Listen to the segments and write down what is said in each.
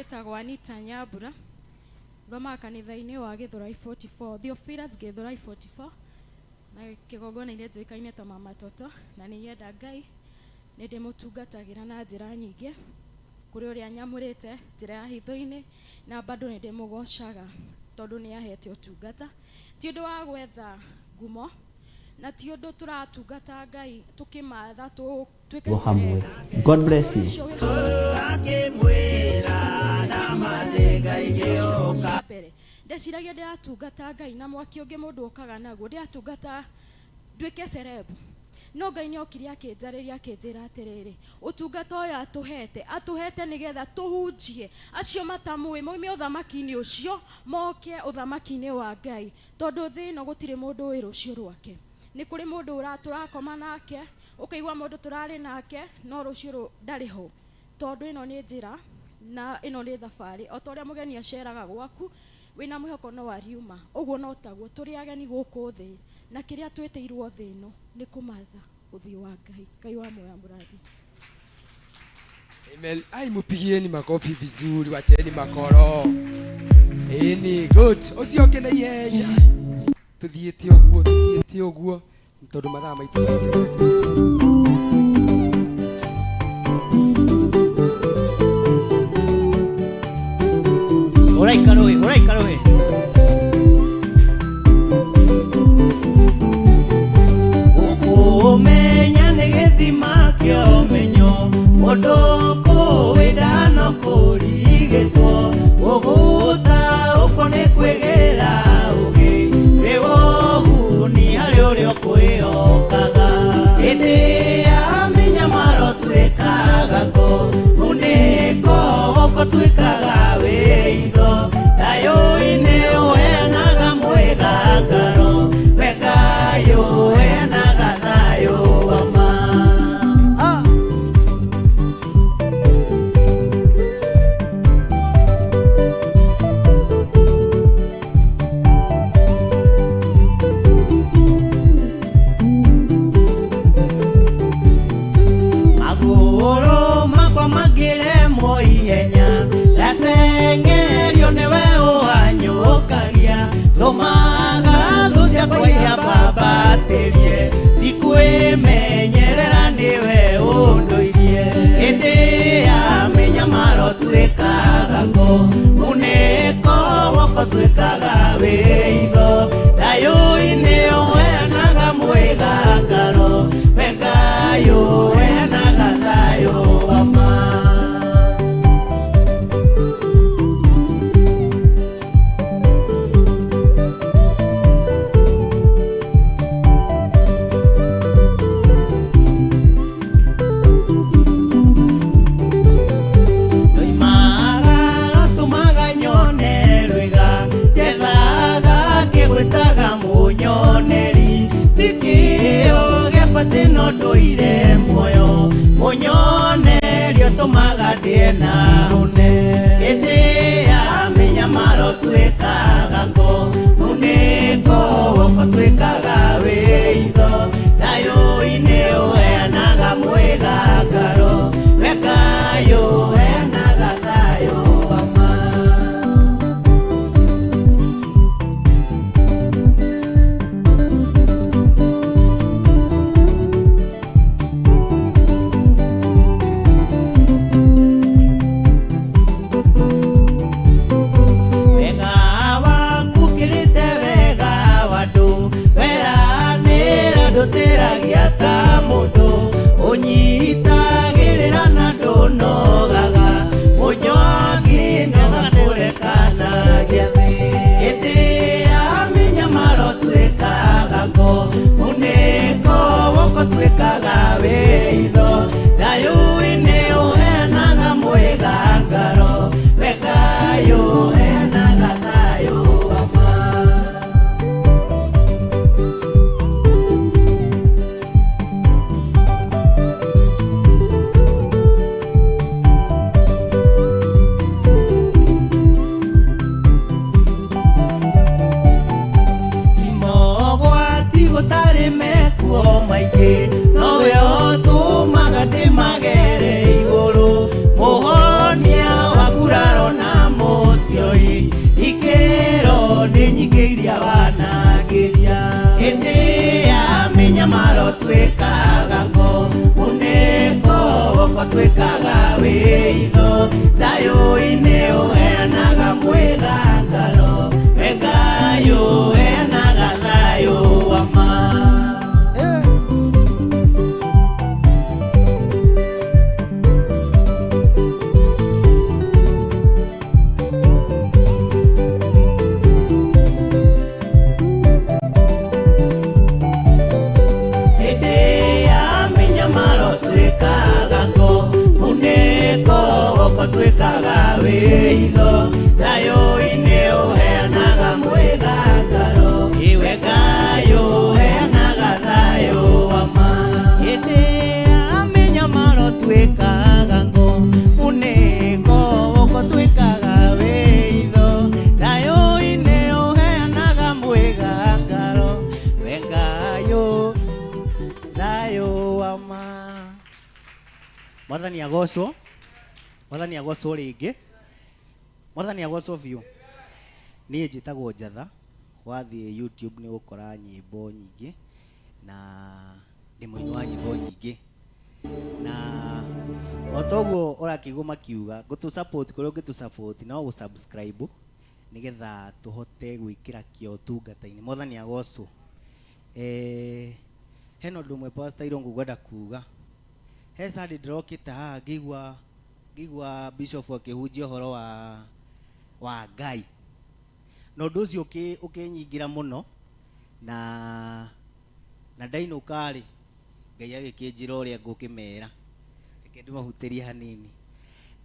Njĩtagwo Anita Nyambura, thomaga kanitha-inĩ wa Gĩthũrai 44, Theophilus Gĩthũrai 44, na kĩgongona-inĩ njũĩkaine ta Mama Toto, na nĩ nyenda Ngai, nĩ ndĩmũtungatagĩra na njĩra nyingĩ, kũrĩ ũrĩa nyamũrĩte njĩra ya hitho-inĩ, na bado nĩ ndĩmũgocaga tondũ nĩ ahete ũtungata. Ti ũndũ wa gwetha ngumo, na ti ũndũ tũratungata Ngai tũkĩmatha tuĩke Go hamwe. God bless you. Mbere ndeciragia ndĩratungata Ngai na mwaki ũngĩ mũndũ okaga naguo, ndĩratungata nduĩke celeb, no Ngai nĩ okire akĩnjarĩria akĩnjĩra atĩrĩrĩ, ũtungata ũyũ atũhete atũhete nĩgetha tũhunjie acio matamũĩ moime ũthamaki-inĩ ũcio moke ũthamaki-inĩ wa Ngai, tondũ thĩ ĩno gũtirĩ mũndũ ũĩ rũciũ rwake. Nĩ kũrĩ mũndũ tũrakoma nake, ũkaigua mũndũ tũrarĩ nake no rũciũ ndarĩ ho, tondũ ĩno nĩ njĩra na ĩno nĩ thabarĩ. O ta ũrĩa mũgeni aceraga gwaku wĩna mwĩhoko no ariuma, ũguo no taguo tũrĩ ageni gũkũ thĩ, na kĩrĩa twĩtĩirwo thĩ ĩno nĩ kũmatha ũthiũ wa Ngai. Ngai wa muoyo amũrathime. Amen. Ai, mupigieni makofi vizuri, wacheni makoro. Ĩni, good. Ũcio ũngĩ na ihenya. Tũthiĩte ũguo, tũthiĩte ũguo, tondũ mathaa maitũ. Hũrai karũĩ, hũrai karũĩ. Ũkũmenya nĩ gĩthima kĩa ũmenyo, mũndũ kũĩ ndano kũrigĩtwo, gũgũta ũko nĩ kwĩgĩra ũgĩ, wĩ woguni harĩ ũrĩa ũkwĩhokaga. Hĩndĩ ya mĩnyamaro tuĩkaga ngo, munĩko woko tuĩkaga wĩitho, thayũ-inĩ ũheanaga mwĩgangaro, we Ngai ũheanaga thayũ wa ma. Magũrũ makwa makĩremwo ihenya, ndateng'erio nĩwe ũhanyũkagia, tũmaga thũ ciakwa ihambatĩrie, ndikwĩmenyerera nĩwe ũndũirie. Hĩndĩ ya mĩnyamaro tuĩkaga ngo, munĩko woko tuĩkaga wĩitho, thayũ-inĩ ũheanaga mwĩgangaro, we Ngai ũheanaga thayũ wa ma. Ndoimaga tũmaga nyone rwĩga, njethaga kĩgwĩtaga mũnyoneri, tikĩo gĩa bata no ndũire muoyo, mũnyoneri ũtũmaga ndĩe na hũne. Hĩndĩ ya mĩnyamaro tuĩkaga ngo, munĩko woko tuĩkaga wĩitho, thayũ-inĩ ũheanaga mwĩgangaro, we Ngai ũheanaga thayũ wa ma. twĩkaga wĩitho thayũ-inĩ ũheanaga mwĩgangaro we Ngai ũheanaga thayũ wa ma. Hĩndĩ ya mĩnyamaro twĩkaga ngo munĩko woko twĩkaga wĩitho thayũ-inĩ ũheanaga mwĩgangaro iwe Ngai ũheanaga thayũ wa ma. Hĩndĩ ya mĩnyamaro twĩkaga ngo munĩko woko twĩkaga wĩitho thayũ-inĩ ũheanaga mwĩgangaro we Ngai thayũ wa ma. Mwathani agocwo, Mwathani agocwo rĩngĩ, Mwathani agocwo biũ. Niĩ njĩtagwo Njatha, wathiĩ YouTube nĩ ũgũkora nyĩmbo nyingĩ na ndĩ mũini wa nyĩmbo nyingĩ, na o toguo ũrakĩigua makiuga ngũtũ support kũrĩa ũngĩtũ support no gũ subscribe nĩgetha tũhote gwĩkĩra kĩo ũtungata-inĩ. Mwathani agocwo. Hena ũndũ ũmwe Pastor Irũngũ ngwenda kuga. He Sunday ndĩrokĩte haha ngĩigua bishop akĩhunjia ũhoro wa Ngai, na ũndũ ũcio ũkĩnyingĩra mũno, na ndainũka rĩ Ngai agĩkĩnjĩra ũrĩa ngũkĩmera. Reke ndĩmahutĩrie hanini.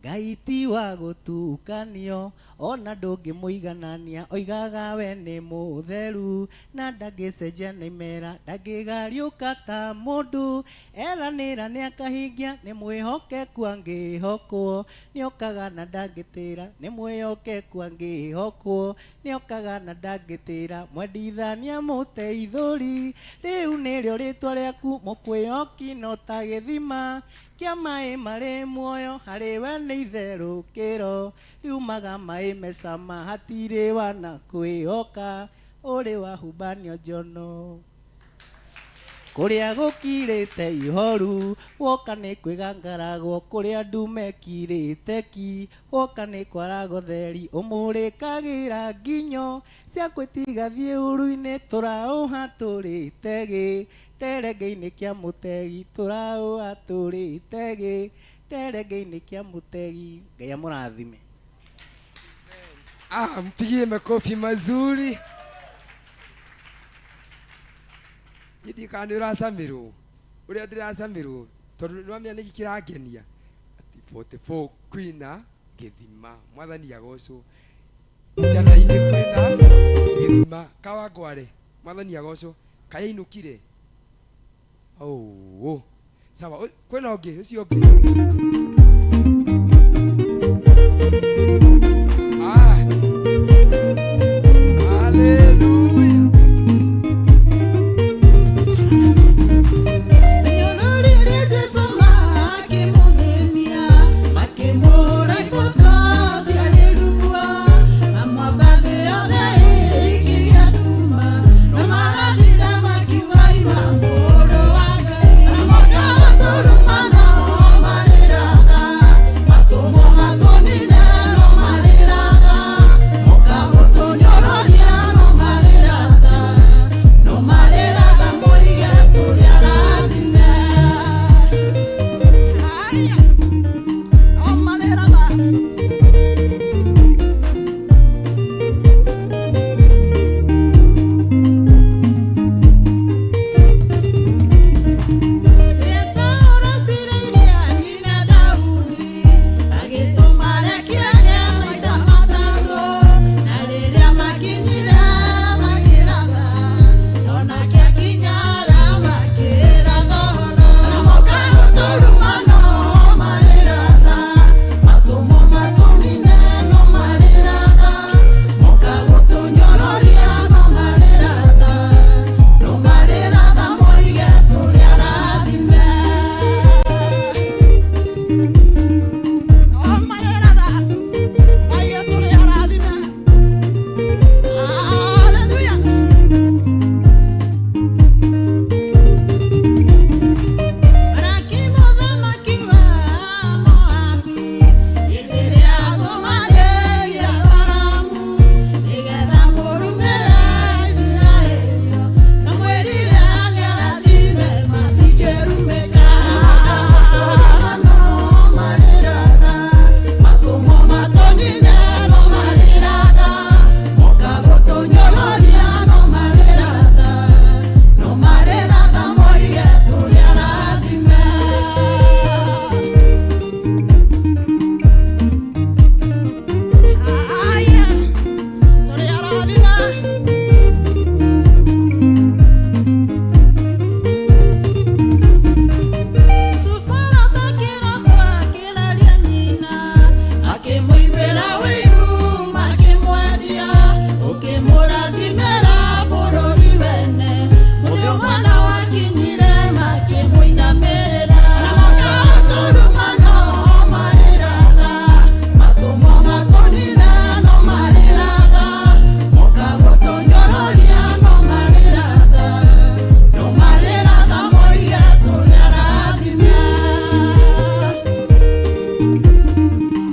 Ngai ti wa gũtukanio ona ndũngĩmũiganania, oigaga we nĩ mũtheru na ndangĩcenjia na imera, ndangĩgariũka ta mũndũ, eranĩra nĩakahingia, nĩ mwĩhokeku angĩhokwo, nĩokaga na ndangĩtĩra, nĩ mwĩhokeku angĩhokwo, nĩokaga na ndangĩtĩra, mwendithania mũteithũri, rĩu nĩrĩo rĩtwa rĩaku, mũkwĩhoki no ta gĩthima kĩa maĩ marĩ muoyo, harĩ we nĩ itherũkĩro riumaga maĩ mecama, hatirĩ wana kwĩhoka, ũrĩ wahumbanio njono. Kũrĩa gũkirĩte ihoru woka nĩ kwĩgangaragwo, kũrĩa ndume kirĩte ki woka nĩ kwarago theri, ũmũrĩkagĩra nginyo cia gwĩtiga thiĩ uru-inĩ, tũraũha tũrĩte gĩ terenge-inĩ kĩa mũtegi, tũraũha tũrĩte gĩ terenge-inĩ kĩa mũtegi. Ngai amũrathime. Ah, mpigie makofi mazuri. Ndiĩ kana nĩ ũracamirwo ũrĩa ndĩracamirwo, tondũ nĩ wamenya nĩkĩ kĩrangenia atĩ 44 kwĩna gĩthima. Mwathani agocwo. Njatha-inĩ kwĩna gĩthima Kawangware. Mwathani agocwo. Kayainũkire. Oh, sawa. Kwĩna ũngĩ ũcio ũngĩ. Ah. Hallelujah. Nyororirie Jesũ makĩmũthĩnia, makĩmũra iboko ciarĩ rua, mamwamba thĩ yothe ĩkĩgĩa nduma, no marathira makiuga ima mũrũ wa Ngai. Moka gũtũruma nao marĩraga, matũmwo matũnine no marĩraga, moka gũtũnyororia no marĩraga, no marĩraga moige tũrĩ arathime. Haya, no marĩraga. Saũlũ cirĩirie nyina Daudi, agĩtũma arekie maita matatũ, na rĩrĩa makinyire makĩratha, onake akinya makĩratha ũhoro. Moka gũtũruma no marĩratha, matũmwo.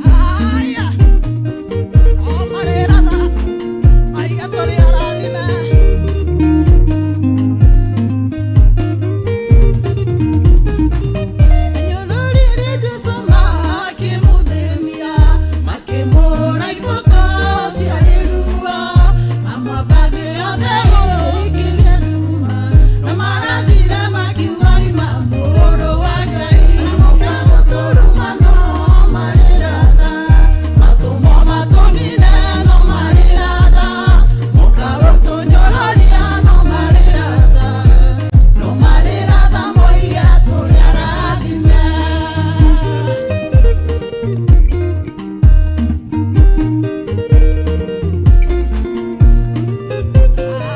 Haya, no marĩratha maiga tũrĩ arathime. Anyũrũrire Jesũ makĩmũthĩnia, makĩmũra iboko ciarĩ rua, mamwamba thĩ yothe ĩkĩgĩa nduma, no marathire makiuga ima mũrũ wa Ngai. Mũtũruma no marĩratha, matũmwo matũnine no marĩratha, mũkarũtũnyũrũria no marĩratha, no marĩratha moige tũrĩ arathime.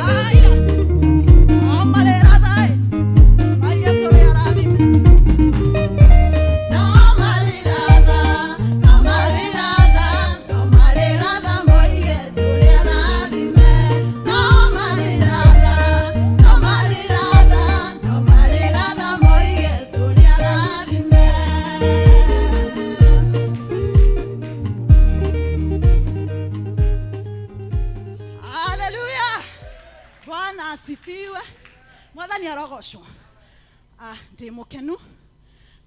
Haya, no marĩratha ĩ, moige tũrĩ arathime. No marĩratha, no marĩratha, no marĩratha moige tũrĩ arathime. No marĩratha, no marĩratha, no marĩratha moige tũrĩ arathime. Haleluya! Bwana asifiwe. Mwathani arogocwo. Ah, ndĩ mũkenu.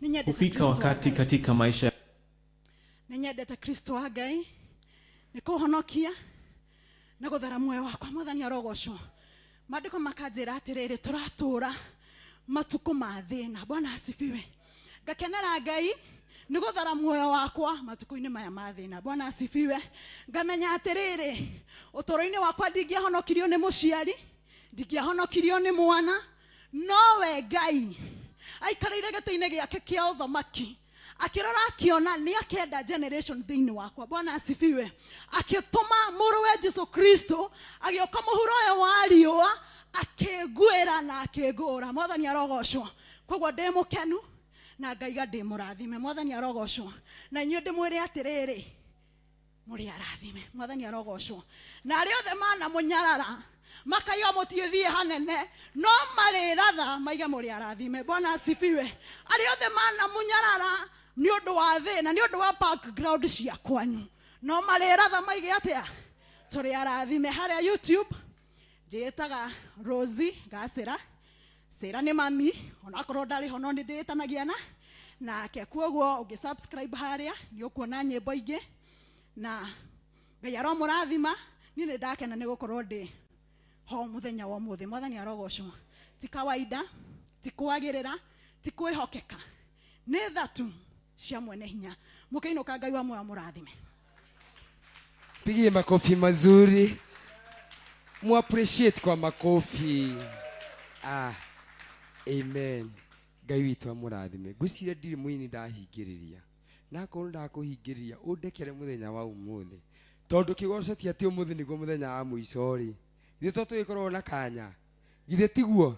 Nĩnyendete Hufika Kristo wa wakati Ngai. katika maisha Nĩnyendete Kristo wa Ngai. Nĩ kũhonokia na gũthara muoyo wakwa. Mwathani arogocwo. Maandĩko makanjĩra atĩrĩrĩ, tũratũra matukũ ma thĩna. Bwana asifiwe. Ngakenera Ngai nĩ gũthara muoyo wakwa matukũ-inĩ maya ma thĩna. Bwana asifiwe. Ngamenya atĩrĩrĩ, ũtũũro-inĩ wakwa ndingĩahonokirio nĩ mũciari, ndingĩahonokirio nĩ mwana, nowe Ngai aikarĩire gĩtĩ-inĩ gĩake kĩa ũthamaki akĩrora akĩona nĩ akenda generation thĩinĩ wakwa. Bwana asifiwe. Akĩtũma mũrũwe Jesu Kristo agĩũka mũhuro ũyũ wa riũa, akĩnguĩra na akĩngũra. Mwathani arogocwo. Koguo ndĩ mũkenu na ngaiga ndĩ mũrathime. Mwathani arogocwo. Na inyuĩ ndĩmwĩre atĩrĩrĩ, mũrĩ arathime. Mwathani arogocwo. Na arĩa othe manamũnyarara makaiga mũtiĩthiĩ hanene, no marĩratha maige mũrĩ arathime. Bwana asifiwe. Arĩa othe manamũnyarara nĩ ũndũ wa thĩna, nĩ ũndũ wa background cia kwanyu, no marĩratha maige atĩa, tũrĩ arathime. Harĩa YouTube njĩĩtaga Rosie Gacĩra. Cĩra nĩ mami, onakorwo ndarĩ ho no nĩ ndĩĩtanagia na nake. Koguo ũngĩ subscribe harĩa nĩ ũkuona nyĩmbo ingĩ, na Ngai aromũrathima. Niĩ nĩ ndakena nĩ gũkorwo ndĩ ho mũthenya wa ũmũthĩ. Mwathani arogocwo. Ti kawaida, ti kwagĩrĩra, ti kwĩhokeka, nĩ tha tu cia mwene hinya. Mũkĩinũka Ngai wa muoyo mũrathime. Pigie makofi mazuri, mu appreciate kwa makofi. Ah, amen. Ngai witũ amũrathime. Ngwĩciria ndirĩ mũini ndahingĩrĩria, na akorwo ndakũhingĩrĩria ũndekere mũthenya wa ũmũthĩ, tondũ kĩgoco ti atĩ ũmũthĩ nĩguo mũthenya wa mũico rĩ, ithuĩ to tũgĩkorwo na kanya, githĩ tiguo?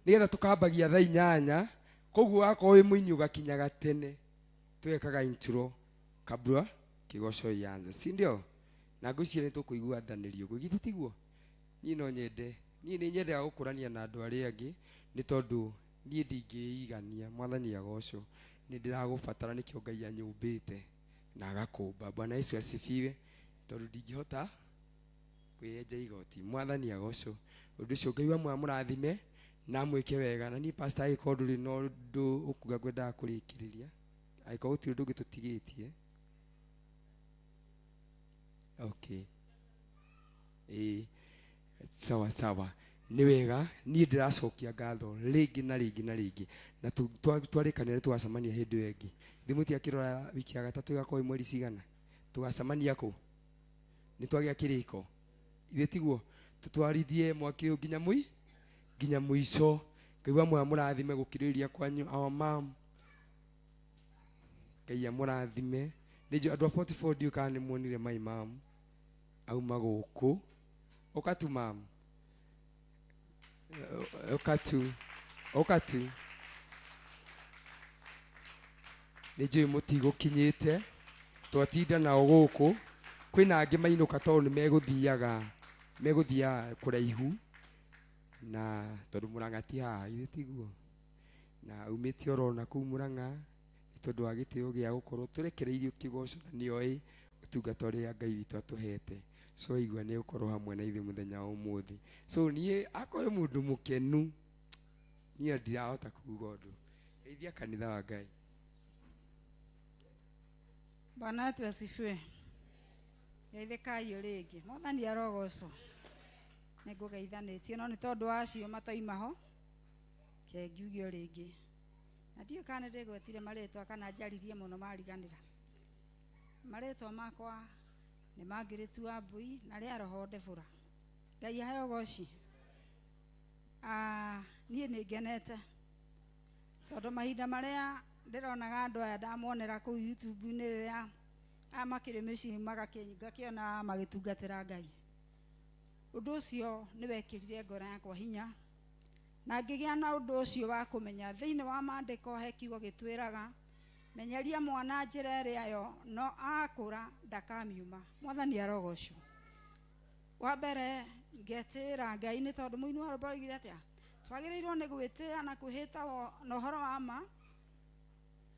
Nĩgetha tũkambagia thaa 8, koguo wakorwo wĩ mũini ũgakinyaga tene, tũgekaga intro kabla kĩgoco ianze, si ndio? Na ngwĩciria nĩ tũkũiguathanĩrio ũguo, githĩ tiguo? Niĩ no nyende, niĩ nĩ nyendaga gũkũrania na andũ arĩa angĩ, nĩ tondũ niĩ ndingĩigania. Mwathani agocwo. Nĩ ndĩragũbatara, nĩkĩo Ngai anyũmbĩte na agakũmba. Bwana Yesu asifiwe. Tondũ ndingĩhota kwĩyenja igoti. Mwathani agocwo. Ũndũ ũcio Ngai wa muoyo amũrathime na amwĩke wega. Na niĩ pastor, angĩkorwo ndũrĩ na ũndũ ũkuga ngwendaga kũrĩkĩrĩria, angĩkorwo gũtirĩ ũndũ ũngĩ tũtigĩtie. Okay, ĩĩ, sawa sawa, nĩ wega. Niĩ ndĩracokia ngatho rĩngĩ na rĩngĩ na rĩngĩ, na twarĩkanĩra nĩ tũgacemania hĩndĩ ĩyo ĩngĩ. Thimũ tiakĩrora wiki ya gatatũ ĩgakorwo ĩ mweri cigana, tũgacemania kũ? Nĩ twagĩa kĩrĩko, ithuĩ tiguo? Tũtwarithie mwaki ũyũ nginya mũico. Ngai wa muoyo amũrathime gũkirĩrĩria kwanyu. Our mom, Ngai amũrathime. Nĩ njũĩ andũ a 44, ndiũĩ kana nĩ muonire my mom auma gũkũ. Ũka tu mam, ũka tu, ũka tu. Nĩ njũĩ mũtigũkinyĩte, twatinda nao gũkũ. Kwĩna angĩ mainũka tondũ nĩ megũthiaga kũraihu, na tondũ Mũrang'a ti haha, ithuĩ tiguo? Na aumĩte oro na kũu Mũrang'a. Nĩ Tondũ wa gĩtĩo gĩa gũkorwo tũrekereirio kĩgoco na nĩoĩ ũtungata ũrĩa Ngai witũ atũhete. So igua nĩ gũkorwo hamwe na ithuĩ mũthenya wa ũmũthĩ. So niĩ akorwo mũndũ mũkenu, niĩ ndirahota kuga ũndũ. Geithia kanitha wa Ngai. Bwana wetu asifiwe. Geithĩkai o rĩngĩ. Mwathani arogocwo. Nĩ ngũgeithanĩtie no nĩ tondũ wa acio matoima ho, ke ngiuge o rĩngĩ. Na ndiũĩ kana nĩ ndĩgwetire marĩtwa kana njaririe mũno mariganĩra. Marĩtwa makwa nĩ Margaret Wambui na rĩa roho Ndebũra. Ngai aheo ũgoci. Niĩ nĩ ngenete tondũ mahinda marĩa ndĩronaga andũ aya ndamonera kũu YouTube-inĩ rĩrĩa aya makĩrĩ mĩciĩ ngakĩona magĩtungatĩra Ngai. Ũndũ ũcio nĩ wekĩrire ngoro yakwa hinya na ngĩgĩa na ũndũ ũcio wa kũmenya thĩinĩ wa maandĩko he kiugo gĩtwĩraga menyeria mwana njĩra ĩrĩa yo no akũra ndakamiuma. Mwathani arogocwo. Wa mbere ngetĩĩra Ngai nĩ tondũ mũini wa rwĩmbo oigire atĩa? Twagĩrĩirwo nĩ gwĩtĩĩa na kwĩhĩta na ũhoro wa ma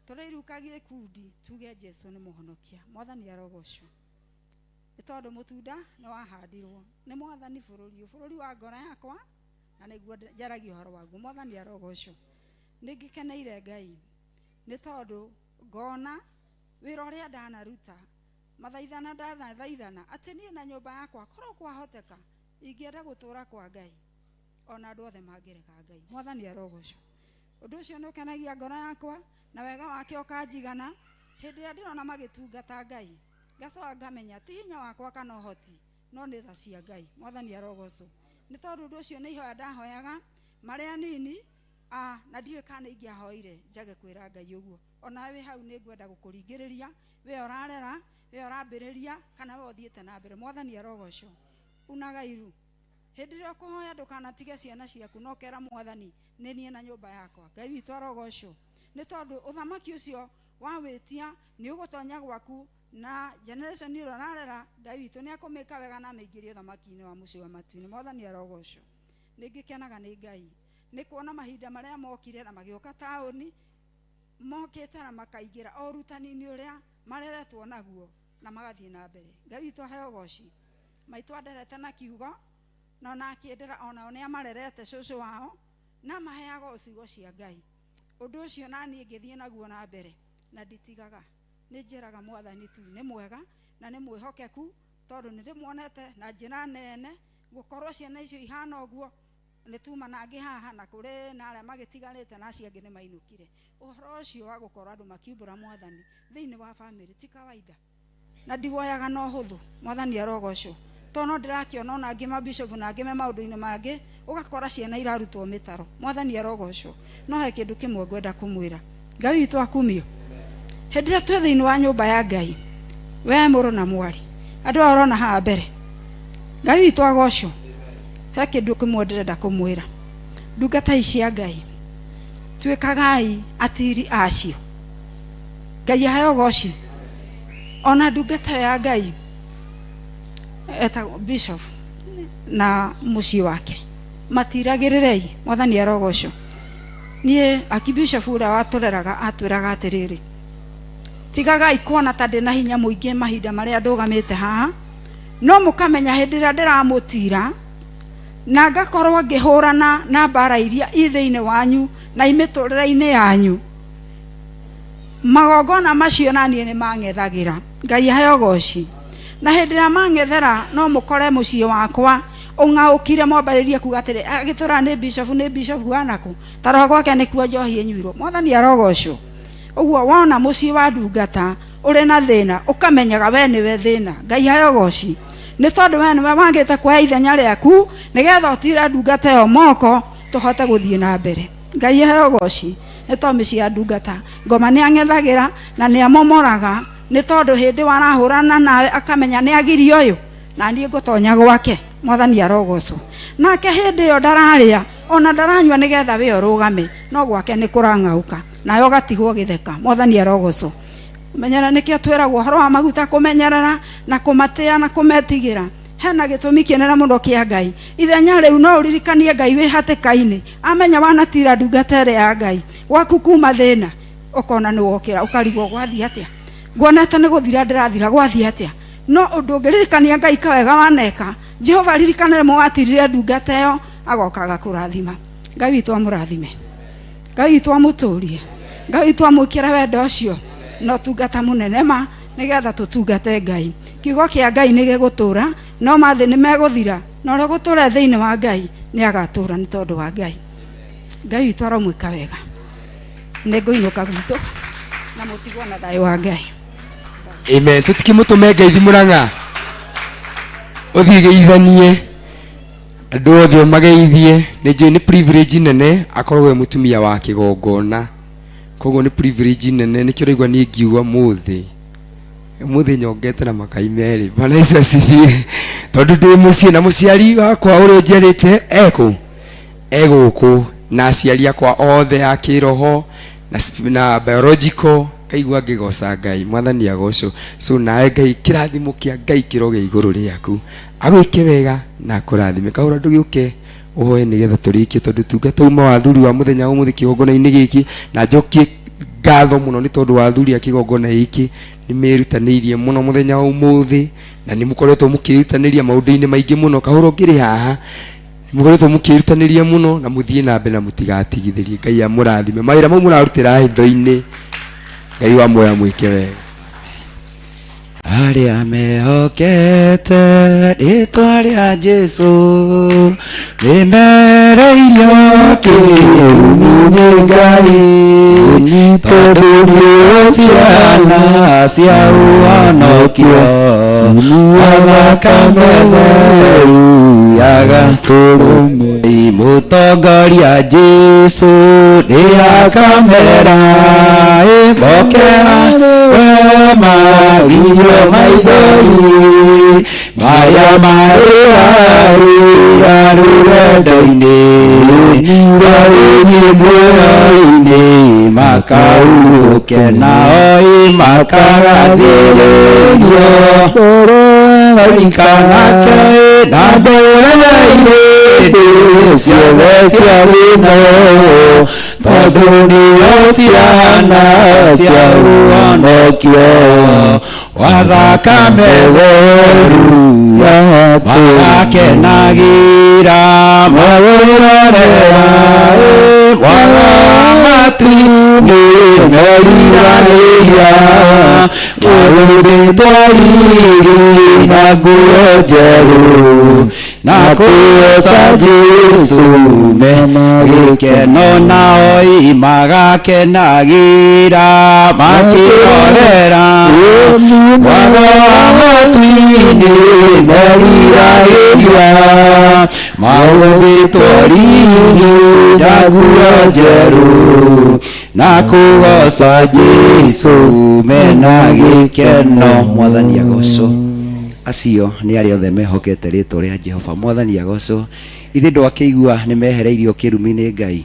tũrĩirukagie ikundi tuge Jesu nĩ mũhonokia. Mwathani arogocwo. Nĩ tondũ mũtunda nĩ wahandirwo nĩ Mwathani bũrũri ũyũ, bũrũri wa ngoro yakwa na nĩguo njaragia ũhoro waguo. Mwathani arogocwo. Nĩ ngĩkeneire Ngai nĩ tondũ ngona wĩra ũrĩa ndanaruta mathaithana ndanathaithana atĩ niĩ na nyũmba yakwa korwo kwahoteka ingĩenda gũtũra kwa Ngai ona andũ othe mangĩrega Ngai. Mwathani arogocwo. Ũndũ ũcio nĩ ũkenagia ngoro yakwa na wega wake ũkanjigana. Hĩndĩ ĩrĩa ndĩrona magĩtungata Ngai ngacoka ngamenya ti hinya wakwa kana ũhoti no nĩ tha cia Ngai. Mwathani arogocwo. Nĩ tondũ ũndũ ũcio nĩ ihoya ndahoyaga marĩa nini na ndiũĩ kana nĩ ingĩahoire njage kwĩra Ngai ũguo. Ona wĩ hau nĩ ngwenda gũkũringĩrĩria, we ũrarera, we ũrambĩrĩria kana we ũthiĩte na mbere. Mwathani arogocwo. Unaga iru. Hĩndĩ ĩrĩa ũkũhoya ndũkanatige ciana ciaku no kera Mwathani nĩ niĩ na nyũmba yakwa. Ngai witũ arogocwo. Nĩ tondũ ũthamaki ũcio wa wĩtia nĩ ũgũtonya gwaku na generation ĩrĩa ũrarera Ngai witũ nĩ akũmĩka wega na amĩingĩrie ũthamaki-inĩ wa mũciĩ wa matu-inĩ. Mwathani arogocwo. Nĩ ngĩkenaga nĩ Ngai nĩ kuona mahinda marĩa mokire na magĩũka taũni mokĩte na makaingĩra o ũrutani-inĩ ũrĩa mareretwo naguo na magathiĩ na mbere. Ngai witũ aheo ũgoci. Maitũ anderete na kiugo na ona akĩndera onao nĩ amarerete cũcũ wao na maheaga o ciugo cia Ngai. Ũndũ ũcio na niĩ ngĩthiĩ naguo na mbere na nditigaga. Nĩ njĩraga Mwathani tu nĩ mwega na nĩ mwĩhokeku tondũ nĩ ndĩmuonete na njĩra nene gũkorwo ciana icio ihana ũguo nĩ tuma na angĩ haha na kũrĩ na arĩa magĩtigarĩte na acio angĩ nĩ mainũkire. Ũhoro ũcio wa gũkorwo andũ makiumbũra Mwathani thĩinĩ wa bamĩrĩ ti kawaida na ndiwoyaga na ũhũthũ. Mwathani arogocwo. Tondũ no ndĩrakĩona ona angĩ mabishop na angĩ me maũndũ-inĩ mangĩ ũgakora ciana irarutwo mĩtaro. Mwathani arogocwo. No he kĩndũ kĩmwe ngwenda kũmwĩra. Ngai witũ akumio. Hĩndĩ ĩrĩa twĩ thĩinĩ wa nyũmba ya Ngai, we mũrũ na mwarĩ, andũ aya ũrona haha mbere, Ngai witũ agocwo. He kĩndũ kĩmwe ndĩrenda kũmwĩra. Ndungata ici cia Ngai, tuĩkagai atiri acio. Ngai aheo ũgoci. Ona ndungata ya Ngai etagwo Bishop na mũciĩ wake matiragĩrĩrei. Mwathani arogocwo. Niĩ akibishop ũrĩa watũreraga atwĩraga atĩrĩrĩ, tigagai kuona ta ndĩna hinya mũingĩ mahinda marĩa ndũgamĩte haha, no mũkamenya hĩndĩ ĩrĩa ndĩramũtira na ngakorwo ngĩhũrana na mbara iria i thĩinĩ wanyu na imĩtũrĩre-inĩ yanyu, magongona macio na niĩ nĩ mang'ethagĩra. Ngai aheo ũgoci. Na hĩndĩ ĩrĩa mang'ethera no mũkore mũciĩ wakwa ũng'aũkire mwambĩrĩrie kuga atĩrĩ, agĩtũra nĩ bishop, nĩ bishop wa nakũ, ta roho gwake nĩkuo njohi ĩnyuirwo. Mwathani arogocwo. Ũguo wona mũciĩ wa ndungata ũrĩ na thĩna ũkamenyaga we nĩwe thĩna. Ngai aheo ũgoci. Nĩ tondũ we nĩwe wagĩte kuoya ithenya rĩaku nĩgetha ũtire ndungata ĩyo moko tũhote gũthiĩ na mbere. Ngai aheo ũgoci. Nĩ tondũ mĩciĩ ya ndungata ngoma nĩ ang'ethagĩra na nĩ amomoraga, nĩ tondũ hĩndĩ warahũrana nawe akamenya nĩ agirio ũyũ na niĩ ngũtonya gwake. Mwathani arogocwo. Nake hĩndĩ ĩyo ndararĩa ona ndaranyua nĩgetha we ũrũgame, no gwake nĩ kũrang'aũka nawe ũgatigwo ũgĩtheka. Mwathani arogocwo. Menyerera, nĩkĩo twĩragwo ũhoro wa maguta kũmenyerera na kũmatĩa na kũmetigĩra. Hena gĩtũmi kĩnene mũno kĩa Ngai. Ithenya rĩu no ũririkanie Ngai wĩ hatĩka-inĩ, amenya wanatira ndungata ĩrĩa ya Ngai gwaku kuma thĩna. Ũkona nĩ wokĩra ũkarigwo gwathiĩ atĩa, nguona ta nĩ gũthira ndĩrathira, gwathiĩ atĩa? No ũndũ ũngĩririkania Ngai kawega waneka, Jehova ririkana rĩmwe watirire ndungata ĩyo, agoka agakũrathima. Ngai witũ amũrathime, Ngai witũ amũtũrie, Ngai witũ amwĩkĩre wendo ũcio na ũtungata mũnene ma nĩgetha tũtungate Ngai. Kiugo kĩa Ngai nĩ gĩgũtũra, no mathĩ nĩ megũthira, na ũrĩa ũgũtũra thĩinĩ wa Ngai nĩ agatũra nĩ tondũ wa Ngai. Ngai witũ aromwĩka wega. Nĩ ngũinũka gwitũ na mũtigwo na thayũ wa Ngai. Amen. Tũtikĩmũtũme ngeithi Mũrang'a, ũthiĩ geithanie andũ othe ũmageithie. Nĩ njũĩ nĩ privilege nene akorwo we mũtumia wa kĩgongona, koguo nĩ privilege nene, nĩkĩo ũraigua niĩ ngiuga mũthĩ ũmũthĩ nyongete na makai merĩ. Bwana Yesu asifiwe. Tondũ ndĩ mũciĩ na mũciari wakwa ũrĩa ũnjiarĩte ekũ egũkũ, na aciari akwa othe a kĩroho na, na biological, kaigua ngĩgoca Ngai. Mwathani agocwo. So nawe Ngai, kĩrathimo kĩa Ngai kĩroge igũrũ rĩaku, agwĩke wega na akũrathime. Kahũra ndũgĩũke ũhoe nĩgetha tũrĩkie, tondũ tungata uma wa athuri wa mũthenya wa ũmũthĩ kĩgongona-inĩ gĩkĩ, na njokie ngatho mũno nĩ tondũ wa athuri a kĩgongona gĩkĩ, nĩ merutanĩirie mũno mũthenya wa ũmũthĩ, na nĩ mũkoretwo mũkĩrutanĩria maũndũ-inĩ maingĩ mũno. Kahũra ũngĩrĩ haha, mũkoretwo mũkĩrutanĩria mũno, na mũthiĩ na mbere na mũtigatigithĩrie. Ngai amũrathime mawĩra mau mũrarutĩra hitho-inĩ. Ngai wa muoyo amwĩke wega. Arĩa mehokete rĩtwa rĩa Jesu nĩmereirio kĩrumi nĩ Ngai, tondũ nĩo ciana cia ũhonokio wa thakame theru ya Gatũrũme. Mũtongoria Jesu nĩakamera ĩmoke we magirio maithori marĩa marĩrarĩra rũrenda-inĩ rwarĩni muoyo-inĩ, makaurũke nao ĩ makagathĩrĩrio ikanake na ndũre irĩndĩ ciothe cia thĩno, tondũ nĩo ciana cia ũhonokio wa thakame theru, magakenagĩra mawĩrorera mwaga matu-inĩ meriragĩria mahumbĩtwo riri na nguo njerũ na kũgoca Jesu mena gĩkeno, nao ĩ magakenagĩra makĩrorera mwago wa matu-inĩ meriragĩria mahumbĩtwo riri na nguo njerũ na kũgoca Jesu mena gĩkeno. Mwathani agocwo. Acio nĩ arĩa othe mehokete rĩtwa rĩa Jehova. Mwathani agocwo. Ithe ndwakĩigua nĩ mehereirio kĩrumi nĩ Ngai,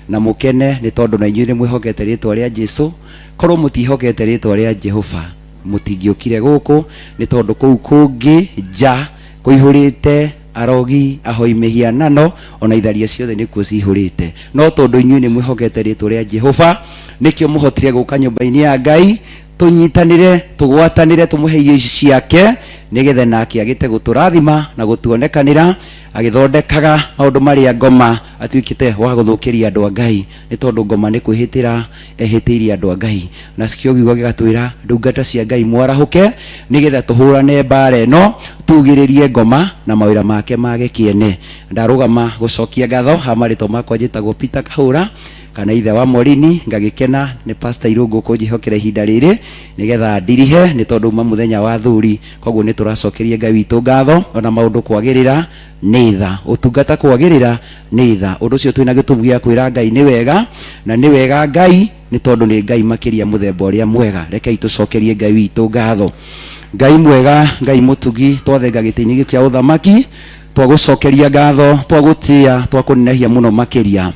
na mũkene nĩ tondũ na inyuĩ nĩ mwĩhokete rĩtwa rĩa Jesu. Korwo mũtihokete rĩtwa rĩa Jehova, mũtingĩũkire gũkũ, nĩ tondũ kũu kũngĩ nja kũihũrĩte arogi, ahoi mĩhianano, ona itharia ciothe nĩkuo cihũrĩte. No tondũ inyuĩ nĩ mwĩhokete rĩtwa rĩa Jehova, nĩkĩo mũhotire gũka nyũmba-inĩ ya Ngai, tũnyitanĩre, tũgwatanĩre, tũmũhe irio ici ciake, nĩgetha nake agĩte gũtũrathima na gũtuonekanĩra agĩthondekaga maũndũ marĩa ngoma atuĩkĩte wa gũthũkĩria andũ a Ngai, nĩ tondũ ngoma nĩ kwĩhĩtĩra ehĩtĩirie andũ a Ngai. Na kĩo kiugo gĩgatwĩra ndungata cia Ngai mwarahũke, nĩgetha tũhũrane mbara ĩno, tugĩrĩrie ngoma na mawĩra make mage kĩene. Ndarũgama gũcokia ngatho ha marĩtwa makwa, njĩtagwo Peter Kahũra kana ithe wa Morini. Ngagĩkena nĩ Pastor Irũngũ kũnjĩhokera ihinda rĩrĩ nĩgetha ndirihe, nĩ tondũ uma mũthenya wa athuri. Koguo nĩ tũracokeria Ngai witũ ngatho, ona maũndũ kwagĩrĩra nĩ tha, ũtungata kwagĩrĩra nĩ tha. Ũndũ ũcio twĩna gĩtũmi gĩa kwĩra Ngai nĩ wega, na nĩ wega Ngai, nĩ tondũ nĩ Ngai makĩria mũthemba ũrĩa mwega. Rekei tũcokerie Ngai witũ ngatho. Ngai mwega, Ngai mũtugi, twathenga gĩtĩ-inĩ gĩkĩ kĩa ũthamaki, twagũcokeria ngatho, twagũtĩa, twakũnenehia mũno makĩria.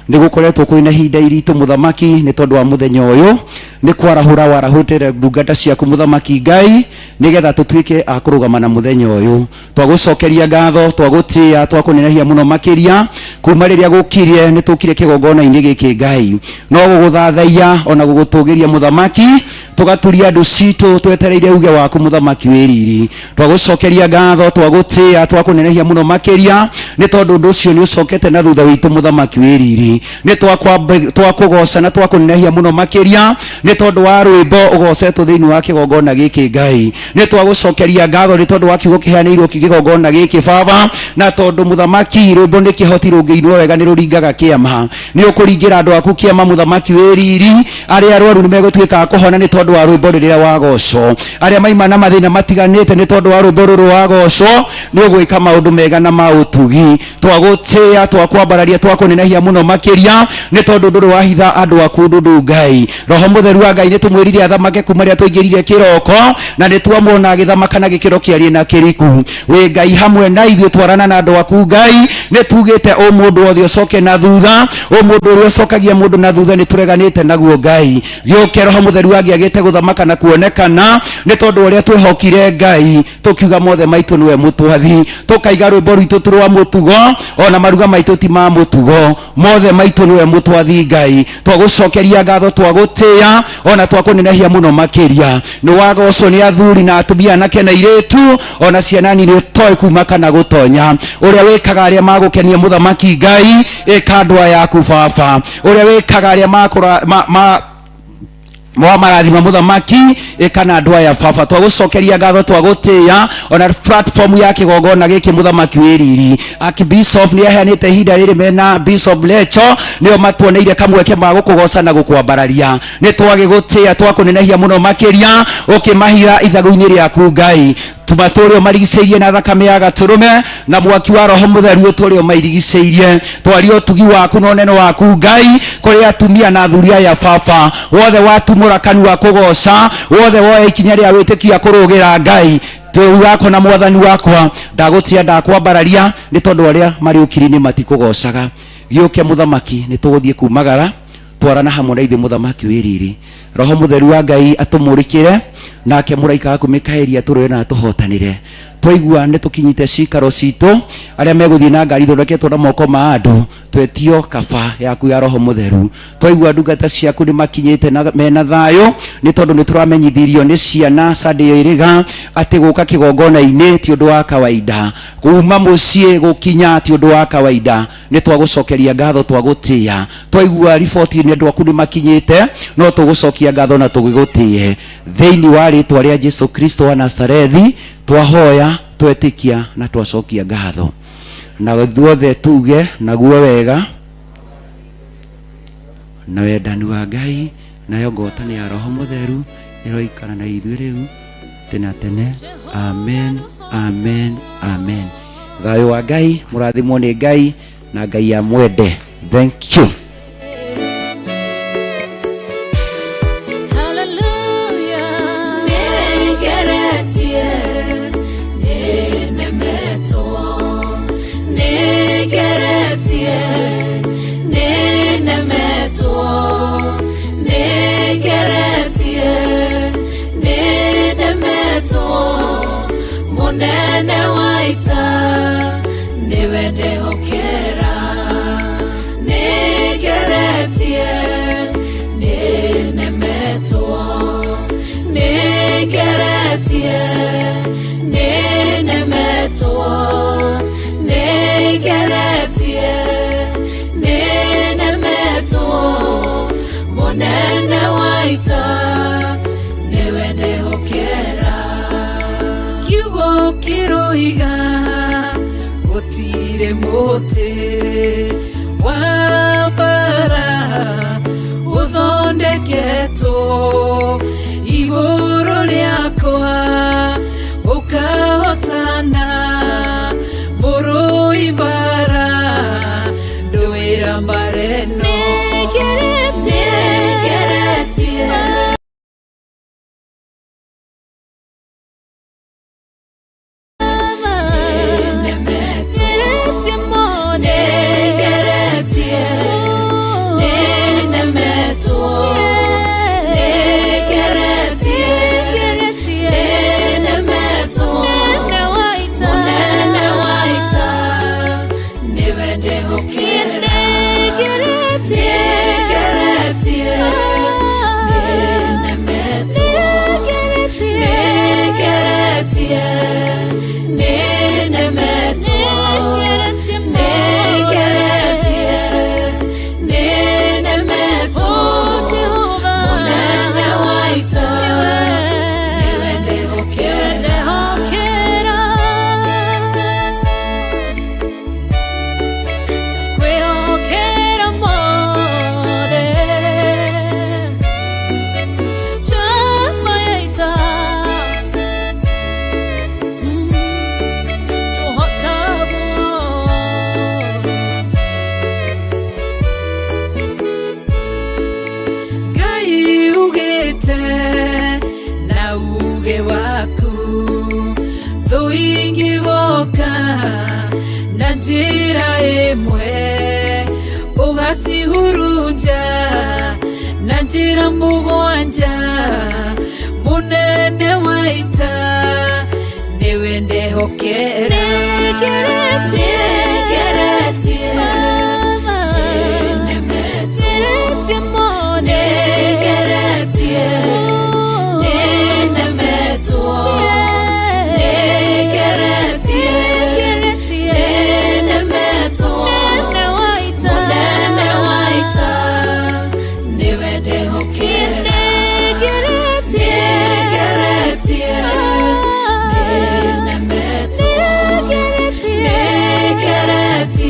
Nĩ gũkoretwo kwĩ na ihinda iritũ mũthamaki, nĩ tondũ wa mũthenya ũyũ nĩ kwarahũra warahũrĩte ndungata ciaku mũthamaki Ngai. Nĩgetha tũtuĩke a kũrũgama na mũthenya ũyũ. Twagũcokeria ngatho, twagũtĩa, twakũnenehia mũno makĩria. Kuma rĩrĩa gũkirie nĩ tũkire kĩgongona-inĩ gĩkĩ Ngai, no gũgũthathaiya ona gũgũtũgĩria mũthamaki, tũgaturia andũ citũ twetereire uge waku mũthamaki wĩ riri. Twagũcokeria ngatho, twagũtĩa, twakũnenehia mũno makĩria, nĩ tondũ ũndũ ũcio nĩ ũcokete na thutha witũ mũthamaki wĩ riri. Nĩ twakũgoca na twakũnenehia mũno makĩria, nĩ tondũ wa rwĩmbo ũgocetwo thĩinĩ wa kĩgongona gĩkĩ Ngai. Nĩ twagũcokeria ngatho nĩ tondũ wa kiugo kĩheanĩirwo kĩgongona gĩkĩ Baba, na tondũ mũthamaki rwĩmbo nĩ kĩhoti rũngĩinwo wega nĩ rũringaga kĩama. Nĩ ũkũringĩra andũ aku kĩama mũthamaki wĩ riri. Arĩa arwaru nĩ megũtuĩka a kũhona nĩ tondũ wa rwĩmbo rĩrĩa wagocwo. Arĩa maima na mathĩna matiganĩte nĩ tondũ wa rwĩmbo rũrũ wagocwo, nĩ ũgwĩka maũndũ mega na ma ũtugi. Twagũtĩa, twakwambararia, twakũnenehia mũno makĩria, nĩ tondũ ndũrĩ wahitha andũ aku ndundu Ngai. Roho mũtheru wa Ngai nĩ tũmwĩrire athamake kuma rĩrĩa twaingĩrire kĩroko, na nĩ twamuona agĩthamaka na gĩkĩro kĩarie na kĩriku. Wĩ Ngai hamwe na ithuĩ, twarana na andũ aku Ngai. Nĩ tugĩte o mũndũ wothe ũcoke na thutha, o mũndũ ũrĩa ũcokagia mũndũ na thutha nĩ tũreganĩte naguo Ngai. Gĩũke Roho mũtheru angĩagĩte gũthamaka na kuonekana, nĩ tondũ ũrĩa twĩhokire Ngai, tũkiuga mothe maitũ nĩwe mũtwathi, tũkaiga rwĩmbo rwitũ ti rwa mũtugo, ona maruga maitũ ti ma mũtugo, mothe maitũ nĩwe mũtwathi Ngai. Twagũcokeria ngatho, twagũtĩa, ona twakũnenehia mũno makĩria. Nĩ wagocwo nĩ athuri na atumia, anake na airĩtu, ona ciana nini ũtoĩ kuma kana gũtonya. Ũrĩa wĩkaga arĩa magũkenia mũthamaki Ngai, ĩka andũ aya aku Baba. Ũrĩa wĩkaga arĩa makũra ma wa marathima mũthamaki, ĩka na andũ aya Baba. Twagũcokeria ngatho, twagũtĩa, ona platform ya kĩgongona gĩkĩ mũthamaki wĩ riri. Archbishop nĩ aheanĩte ihinda rĩrĩ mena Bishop Lecho, nĩo matuoneire kamweke ma gũkũgoca na gũkwambararia. Nĩ twagĩgũtĩa, twakũnenehia mũno makĩria, ũkĩmahira ithagu-inĩ rĩaku Ngai. Tũmatũre ũmarigicĩirie na thakame ya gatũrũme na mwaki wa Roho mũtheru ũtũre ũmairigicĩirie. Twaria ũtugi waku na ũnene waku Ngai kũrĩ atumia na athuri aya Baba. Wothe watumũra kanua kũgoca, wothe woya ikinya rĩa wĩtĩkia kũrũgĩra Ngai, Tĩu wakwa na mwathani wakwa, ndagũtĩa, ndakwambararia, nĩ tondũ arĩa marĩ ũkiri-inĩ matikũgocaga. Gĩũke mũthamaki, nĩ tũgũthiĩ kumagara, twarana hamwe na ithuĩ mũthamaki wĩ riri. Roho mũtheru wa Ngai atũmũrĩkĩre, nake mũraika waku Mikaeli atũrũe na atũhotanĩre. Twaigua nĩ tũkinyite cikaro citũ, arĩa megũthiĩ na ngari ithondeketwo na moko ma andũ, twetio kaba yaku ya Roho mũtheru. Twaigua ndungata ciaku nĩ makinyĩte na mena thayũ, nĩ tondũ nĩ tũramenyithirio nĩ ciana Sunday ĩyo ĩrĩga atĩ gũka kĩgongona-inĩ ti ũndũ wa kawaida, kuma mũciĩ gũkinya ti ũndũ wa kawaida. Nĩ twagũcokeria ngatho, twagũtĩa. Twaigua riboti nĩ andũ aku nĩ makinyĩte, no tũgũcokia ngatho na tũgĩgũtĩe. Thĩinĩ wa rĩtwa rĩa Jesu Kristo wa Nazarethi twahoya, twetĩkia na twacokia ngatho. Na ithuothe tuge naguo wega na wendani wa Ngai, nayo ngwatanĩro ya Roho mũtheru ĩroikara na ithuĩ rĩu tene na tene. Amen, amen, amen. Thayũ wa Ngai, mũrathimwo nĩ Ngai na Ngai amwende. Thank you. Hallelujah. Nĩngeretie, nĩnemetwo. Nĩngeretie, nĩnemetwo. Nĩngeretie, nĩnemetwo. Mũnene wa ita nĩwe ndehokera. Nĩngeretie, nĩnemetwo. Nĩngeretie, nĩnemetwo. Nĩngeretie, nĩnemetwo. Mũnene wa ita nĩwe ndehokera. Kiugo kĩroiga gũtirĩ mũtĩ wa mbara ũthondeketwo igũrũ rĩakwa ũkahotana. Mũrũi mbara ndũĩra mbara ĩno. Nĩngeretie, nĩngeretie. Nĩngeretie, nĩnemetwo. Waku thũ ingĩgoka na njĩra ĩmwe ũgacihurunja na njĩra mũgwanja. Mũnene wa ita, nĩwe ndehokera. Nĩngeretie.